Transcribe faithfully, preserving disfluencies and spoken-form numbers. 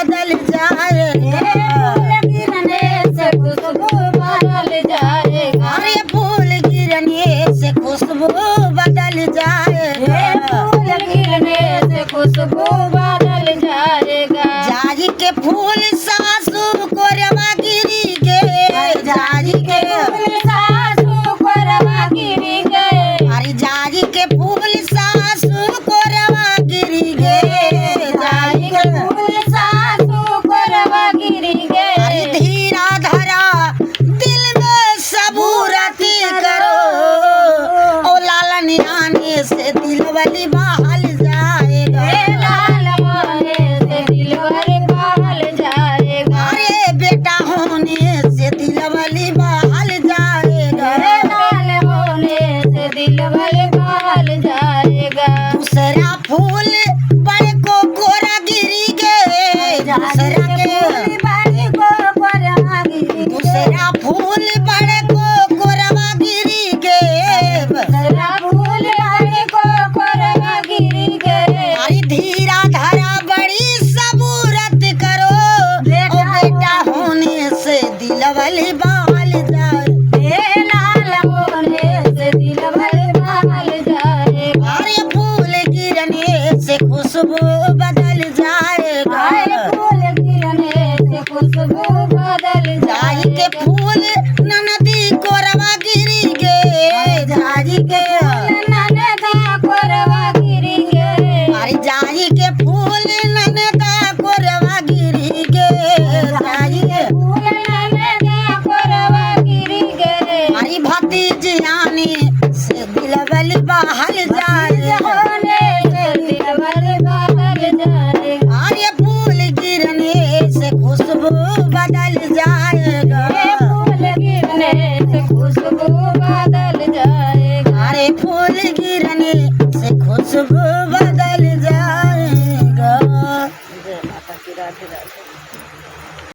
बदल जाएगा। फूल गिरने से खुशबू बदल जाएगा। अरे फूल गिरने से खुशबू बदल जाएगा। फूल गिरने से खुशबू बदल जाएगा। जाई के फूल सासू कोरवा गिरी गे। जाई के फूल सासू कोरवा गिरी गे। अरे जाई के फूल सासू कोरवा गिरी गे। जाई के फूल सासू कोरवा गिरी गे। अरे धीरा धरा दिल में सबूरती करो। ओ लालन आने से दिलवली बहल जाएगा। ए लालन आने से दिलवली बहल जाएगा। अरे बेटा होने से दिलवली बहल जाएगा। ए लाल होने से दिलवली बहल जाएगा। दूसरा फूल बड़को कोरा गिरी गे। दूसरा के